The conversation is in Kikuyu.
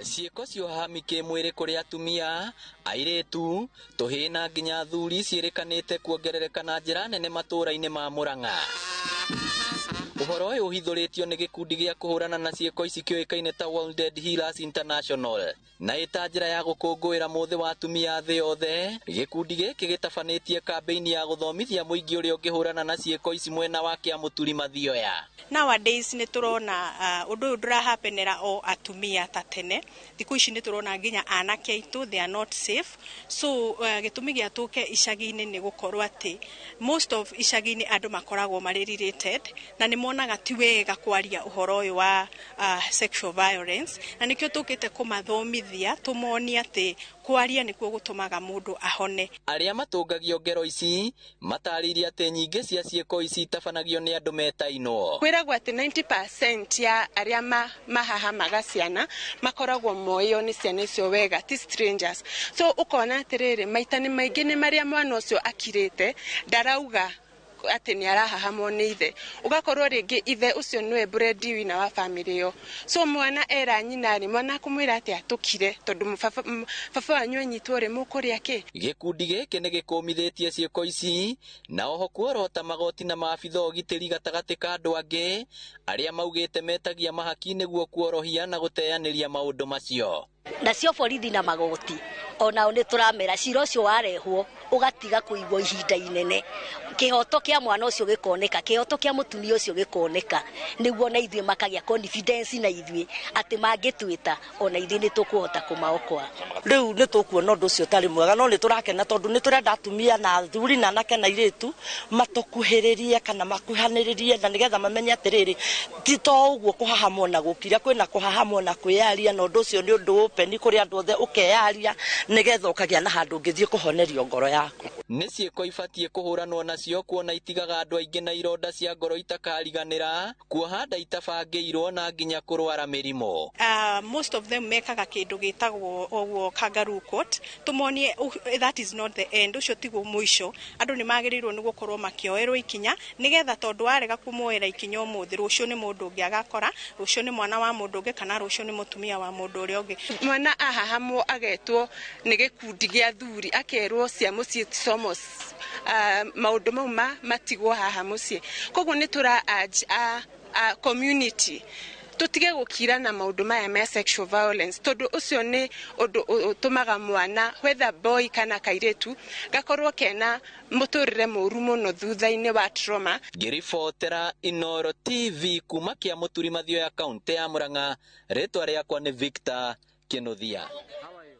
Ciĩko cia ũhahami kĩmwĩrĩ kũrĩ atumia, airĩtu, tũhĩĩ na nginya athuri ciĩrĩkanĩte kuongerereka na njĩra nene matũũra-inĩ ma Murang'a. Ũhoro ũyũ ũhithũrĩtio nĩ gĩkundi gĩa kũhũrana na ciĩko ici kĩũĩkaine ta Wounded Healers International. Na ĩta njĩra ya gũkũngũĩra mũthĩ wa atumia thĩ yothe, gĩkundi gĩkĩ gĩtabanĩtie kambĩini ya gũthomithia mũingĩ ũrĩa ũngĩhũrana na ciĩko ici mwena wa Kĩamũturi Mathioya. Nowadays nĩ tũrona ũndũ ũyũ ndũrahapenera o atumia ta tene. Thikũ ici nĩ tũrona nginya anake aitũ, they are not safe. So gĩtũmi gĩa tũke icagi-inĩ nĩ gũkorwo atĩ most of icagi-inĩ andũ makoragwo marĩ related na nĩ monaga ti wega kwaria ũhoro ũyũ wa sexual violence, na nĩkĩo tũkĩte kũmathomithia, tũmonie atĩ kwaria nĩkuo gũtũmaga mũndũ ahone. Arĩa matũngagio ngero ici matarĩirie atĩ nyingĩ cia ciĩko ici itabanagio nĩ andũ metainwo. Kwĩragwo atĩ 90% ya arĩa mahahamaga ciana makoragwo moĩo nĩ ciana icio wega, ti strangers. So ũkona atĩrĩrĩ, maita nĩ maingĩ nĩ marĩa mwana ũcio akirĩte ndarauga atĩ nĩ arahahamwo nĩ ithe, ũgakorwo rĩngĩ ithe ũcio nĩwe breadwinner wa family ĩyo. So mwana era nyina rĩ, mwana akũmwĩra atĩ atũkire tondũ baba wanyu anyitwo rĩ, mũkũrĩa kĩ? Gĩkundi gĩkĩ nĩ gĩkũmithĩtie ciĩko ici na oho kuorota magoti na maabitha ũgitĩri gatagatĩ ka andũ angĩ arĩa maugĩte metagia mahaki nĩguo kuorohia na gũteanĩria maũndũ macio. Nacio borithi na magoti onao nĩ tũramera cira ũcio warehwo ũgatiga kũigwo ihinda inene, kĩhoto kĩa mwana ũcio gĩkoneka, kĩhoto kĩa mũtumia ũcio gĩkoneka, nĩguo na ithuĩ makagĩa confidence na ithuĩ atĩ mangĩtwĩta ona ithuĩ nĩ tũkũhota kũmaokoa. Rĩu nĩ tũkuona ũndũ ũcio ũtarĩ mwega, no nĩ tũrakena tondũ nĩ tũrenda atumia na athuri na anake na airĩtu matũkuhĩrĩrie kana makuhanĩrĩrie, na nĩgetha mamenye atĩrĩrĩ, ti to ũguo kũhahamwo na gũkira, kwĩna kũhahamwo na kwĩyaria, na ũndũ ũcio nĩ ũndũ open kũrĩ andũ othe, ũkeyaria nĩgetha ũkagĩa na handũ ũngĩthiĩ kũhonerio ngoro yaku. Nĩ ciĩko ibatiĩ kũhũranwo nacio kuona itigaga andũ aingĩ na ironda cia ngoro itakariganĩra, kuoha nda itabangĩirwo na nginya kũrwara mĩrimũ. Most of them mekaga kĩndũ gĩtagwo ũguo kangaroo court, tũmonie that is not the end, ũcio tiguo mũico. Andũ nĩ magĩrĩirwo nĩ gũkorwo makĩoerwo ikinya nĩgetha tondũ warega kũmuoera ikinya ũmũthĩ, rũciũ nĩ mũndũ ũngĩ agakora, rũciũ nĩ mwana wa mũndũ ũngĩ kana rũciũ nĩ mũtumia wa mũndũ ũrĩa ũngĩ. Mwana ahahamwo agetwo nĩ gĩkundi gĩa athuri, akerwo cia mũciĩ somos, maũndũ mau matigwo haha mũciĩ. Koguo nĩ tũra urge a community tũtige gũkira na maũndũ maya ma sexual violence, tondũ ũcio nĩ ũndũ ũtũmaga mwana whether boy kana kairĩtu gakorwo kena mũtũrĩre mũru mũno thutha-inĩ wa trauma. Ngĩribotera Inooro TV kuma Kĩamũturi Mathioya, kaũntĩ ya Murang'a, rĩtwa rĩakwa nĩ Victor Kĩnuthia.